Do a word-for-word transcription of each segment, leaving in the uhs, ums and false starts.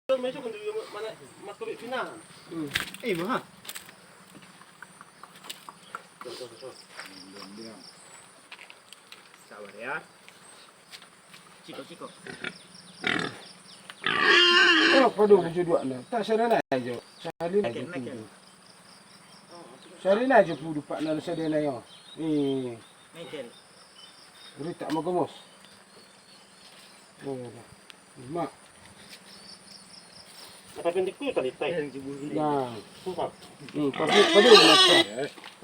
Masuk untuk mana, masuk ke pina. Hmm. Eh, maha. Sabar ya. Ciko, ciko. Oh, padu bujur dua na. Tak sadana aja. Sahali na aja. Mekel, mekel. Sahali na aja pudu pak na sadana yo. Eh. Mekel. Rita magomos. Oh, mak. Apa pendek tu tadi tai? Nah. Bukan. Hmm, padu, padu umat sa.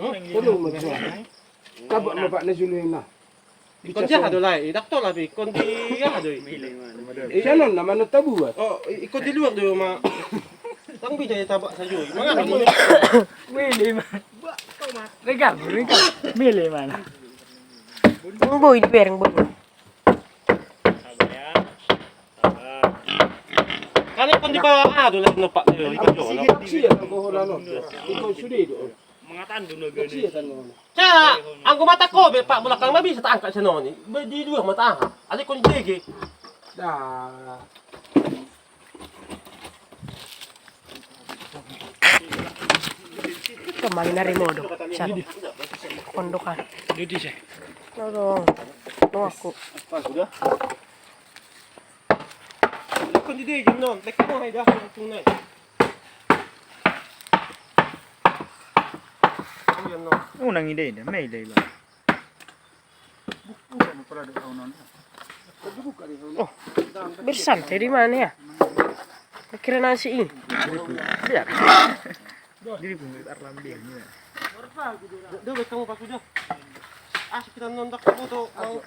Hmm? Padu umat sa. Tabak ma pak na julu na. Ikon jaha do lai, idak to lapi, ikon di aha do i. Sanon na mano tabuat. Oh, i-, ikon di luar do ma. Tang bisa tabak sajo i. Mangana mo. Wele ma. Regang, regang. Mele mana. Boi, di bereng boi. Kan ikon di bawah ah do lai no pak. Ikon sude do. Mangatan do na gani. Sa, anggo mata ko be pak, mulak kan ma bisa taangkat sanoni. Be di dua mata aha. Alai kon jege. Dah. Kemangin ari modo. Sa. Kondokan. Dudi sa. Tolong. Tolong aku. Pas sudah. Lekon di dejeng non, lekon mo hai dah, langsung nai. Unang ide ide, me ide ide. Oh, bersantai di mana ya? Kira nasi ini. Biar. Jadi pun arlambing. Udah, udah, kamu pas udah. Asik kita nonton foto mau.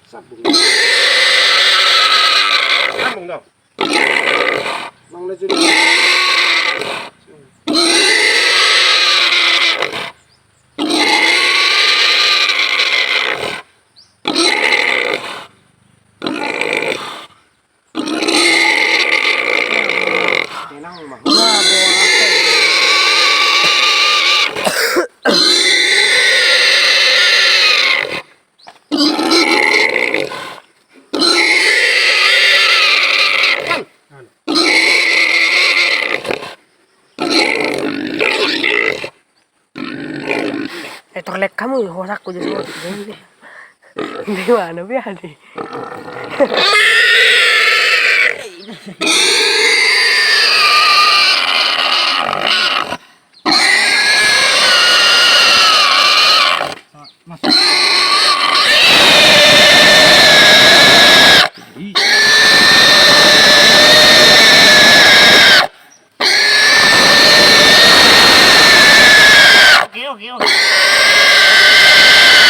Sambung. Sambung dong. Mang na jadi. Eh, torlek kamu ya, hosak ku jadi. Di mana biar di?